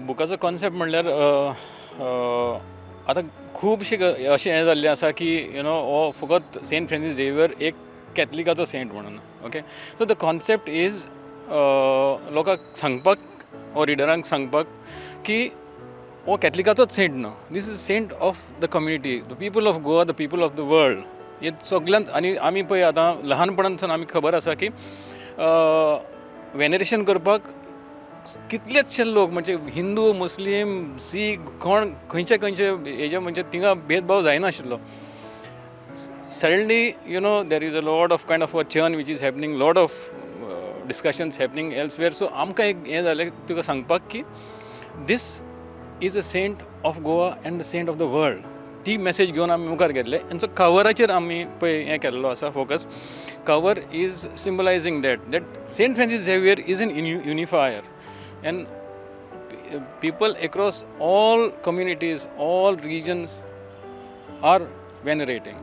बुकाचो concept म्हणल्यार आतां खुबशे अशें हें जाल्लें आसा की you know हो फकत सेंट फ्रांसीस झेवियर एक कॅथलिकाचो सेंट म्हणून, okay. So the concept is लोकांक सांगपाक वो रिडरांक सांगपाक की हो कॅथलिकाचोच सेंट न्हू, this is saint of the community, the people of Goa, the people of the world. हे सगल्यांत आनी आमी पळय आतां लहानपणानसून आमी खबर आसा की वेनरेशन करपाक कितलेचशे लोक, म्हणजे हिंदू, मुस्लीम, सीख, कोण खंयचे खंयचे हेजे, म्हणजे थिंगा भेदभाव जायनाशिल्लो. Suddenly there is a lot of kind of a churn which is happening, lot of discussions happening elsewhere. So आमकां एक हें जालें तुका सांगपाक की this is a saint of Goa and the saint of the world. ती message घेवन आमी मुखार गेल्ले आनी सो कवराचेर आमी पळय हें केल्लो आसा focus. Cover is symbolizing that Saint Francis Xavier is an unifier and people across all communities, all regions are venerating.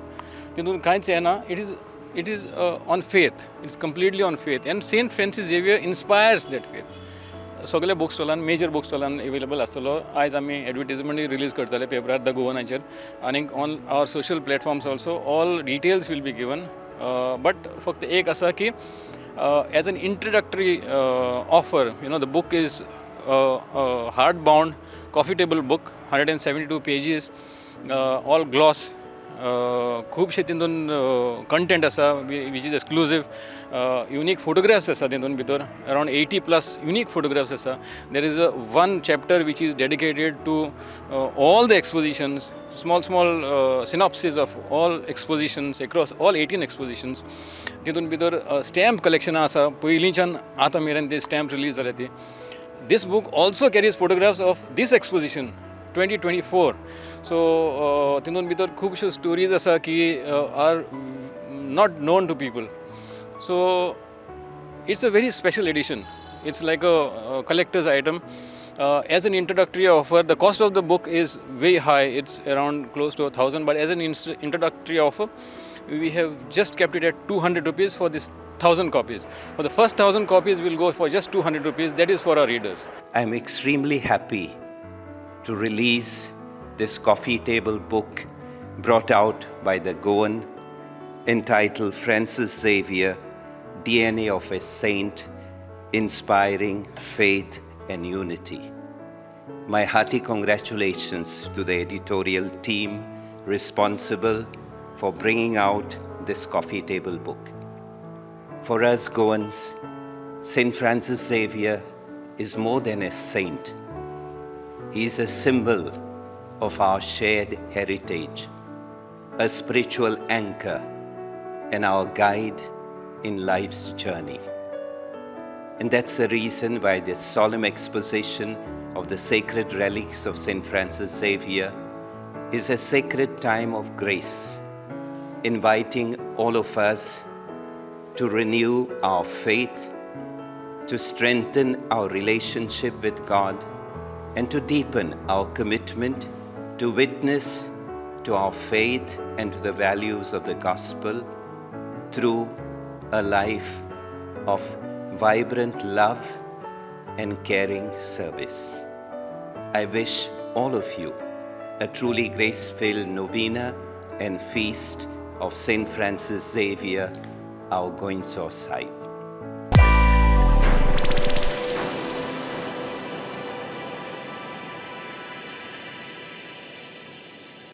तितून कांयच येना, it is on faith, it's completely on faith, and Saint Francis Xavier inspires that faith. सगल्या book स्टॉलान, major book स्टॉलान available आसतलो. आयज आमी एडवर्टीजमेंटूय release करतले पेपरार, the गोवनाचेर, आनीक on our social platforms also all details will be given. But फक्त एक आसा की as an introductory offer, the book is hard bound coffee table book, 172 pages, all gloss. खुबशे तितून कंटेंट आसा which is exclusive. Unique photographs आसा तितून भितर, around 80+ unique photographs आसा. There is a one chapter which is dedicated to all the expositions, small small synopsis of all expositions across all 18 expositions. तितून भितर stamp कलेक्शनां आसा, पयलींच्यान आतां मेरेन ते स्टॅम्प रिलीज जाले ती. This book also carries photographs of this exposition 2024. So तितून भितर खुबश्यो स्टोरीज आसा की are not known to people. So it's a very special edition. It's like a collector's item. As an introductory offer, the cost of the book is very high. It's around close to 1,000. But as an introductory offer, we have just kept it at ₹200 for this 1,000 copies. For the first 1,000 copies, will go for just ₹200. That is for our readers. I am extremely happy to release this coffee table book brought out by the Goan, entitled Francis Xavier, DNA of a Saint, Inspiring Faith and Unity. My hearty congratulations to the editorial team responsible for bringing out this coffee table book. For us Goans, St. Francis Xavier is more than a saint. He is a symbol of our shared heritage, a spiritual anchor, and our guide in life's journey. And that's the reason why this solemn exposition of the sacred relics of St. Francis Xavier is a sacred time of grace, inviting all of us to renew our faith, to strengthen our relationship with God, and to deepen our commitment to witness to our faith and to the values of the gospel through a life of vibrant love and caring service. I wish all of you a truly grace filled novena and feast of St. Francis Xavier, our Goencho Saib.